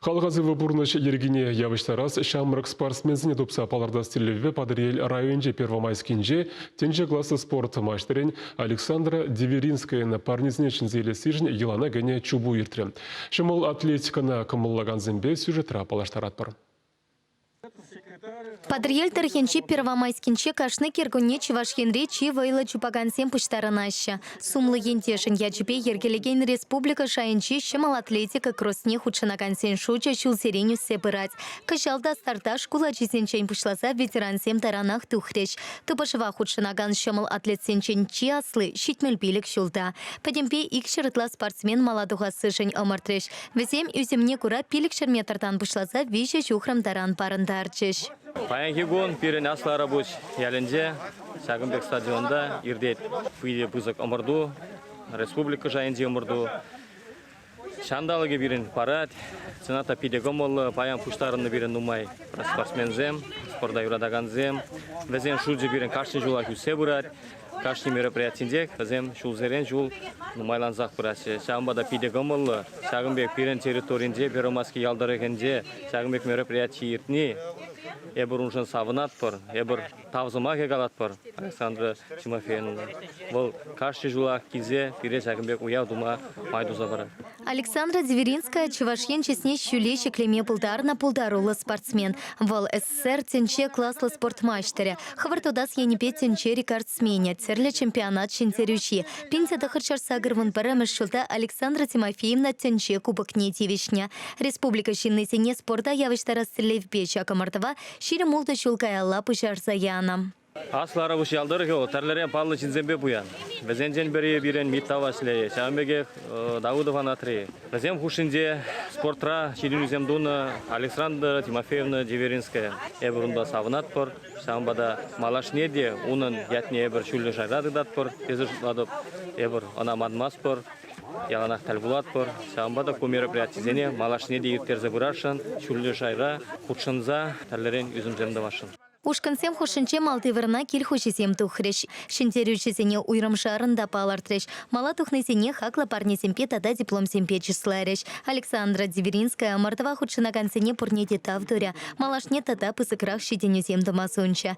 Халӑха сывӑ пурнӑҫ йӗркине явӑҫтарас, ҫамрӑк спортсменсене тупса палӑртас тӗллевпе Патӑрьел районӗнчи Первомайскинче тӗнче класлӑ спорт маҫтӑрӗн Александра Деверинскаян парнисене ҫӗнсе илессишӗн йӑлана кӗнӗ чупу иртрӗ. Ҫӑмӑл атлетикӑна кӑмӑллакансемпе сюжетра паллаштаратпӑр. Патӑрьел тӑрӑхӗнчи Первомайскинче кашни кӗркунне Чӑваш Енре чи вӑйлӑ чупакансем пуҫтарӑнаҫҫӗ. Сумлӑ ентешӗн ячӗпе йӗркелекен республика шайӗнчи ҫӑмӑл атлетика кросне хутшӑнакансен шучӗ ҫулсерен ӳссе пырать. Кӑҫал та старта шкул ачисенчен пуҫласа ветерансем таранах тухрӗҫ. Тупӑшӑва хутшӑнакан ҫӑмӑл атлетсенчен чи асли 75 ҫулта. Пӗтӗмпе 200 ытла спортсмен мала тухассишӗн ӑмӑртрӗҫ. Вӗсем ӳсӗмне кура 500 метртан пуҫласа 3 ҫухрӑм таран парӑнтарчӗҫ. Паянхи кун пирӗн Аслӑ Арапуҫ ялӗнче ҫакӑн пек стадионта иртет питӗ пысӑк ӑмӑрту, республика шайӗнчи ӑмӑрту. Ҫанталӑкӗ пирӗн парать, цена та питӗ кӑмӑллӑ. Паян пуҫтарӑннӑ пирӗн нумай спортсменсем, спорта юратакансем. Вӗсен шучӗ пирӗн кашни ҫулах ӳссе пырать. Кашни мероприятинчех вӗсем ҫулсерен ҫул нумайлансах пыраҫҫӗ. Ҫавӑнпа та питӗ кӑмӑллӑ. Ҫакӑн пек пирӗн территоринче, Первомайски ял тӑрӑхӗнче ҫакӑн пек мероприяти иртни эпир уншӑн савӑнатпӑр, эпир тав сӑмахӗ калатпӑр Александра Тимофеевнӑна. Вӑл кашни ҫулах килсе пире ҫакӑн пек уяв тума май туса парать. Александра Деверинская Чӑваш Ен чысне ҫӳле ҫӗклеме пултарнӑ пултаруллӑ спортсмен. Вӑл СССР тӗнче класлӑ спорт маҫтӑрӗ, хӑвӑрт утас енӗпе тӗнче рекордсменӗ, тӗрлӗ чемпионат ҫӗнтерӳҫи. 1981 ҫулта Александра Тимофеевна тӗнче кубокне тивӗҫнӗ. Республика ҫыннисене спорта явӑҫтарас тӗллевпе ҫак ӑмӑртӑва 26 ҫул каялла пуҫарса янӑ. Аслӑ Арапуҫ ял тӑрӑхӗ вӑл тӗрлӗрен паллӑ ҫынсемпе пуян. Вӗсенчен пӗри пирӗн Митта Ваҫлейӗ, ҫавӑн пекех Давыдов Анатри. Вӗсем хушшинче спортра ҫитӗнӳсем тунӑ Александра Тимофеевна Деверинская. Эпир унпа савӑнатпӑр, ҫавӑнпа та малашне те унӑн ятне эпир ҫӳллӗ шайра тытатпӑр тесе шутлатӑп. Эпир ӑна манмастпӑр, яланах тӗл пулатпӑр. Ҫавӑнпа та ку мероприятисене малашне те ирттерсе пырасшӑн, ҫӳллӗ шайра хутшӑнса тӗрлӗрен ӳсӗмсем тӑвасшӑн. Ушкӑнсем хушшинче малти вырӑна кил хуҫисем тухрӗҫ. Ҫӗнтерӳҫӗсене уйрӑмшарӑн та палӑртрӗҫ. Мала тухнисене хаклӑ парнесемпе тата дипломсемпе чысларӗҫ. Александра Деверинская ӑмӑртӑва хутшӑнакансене пурне те тав турӗ, малашне тата пысӑкрах ҫитӗнӳсем тума сунчӗ.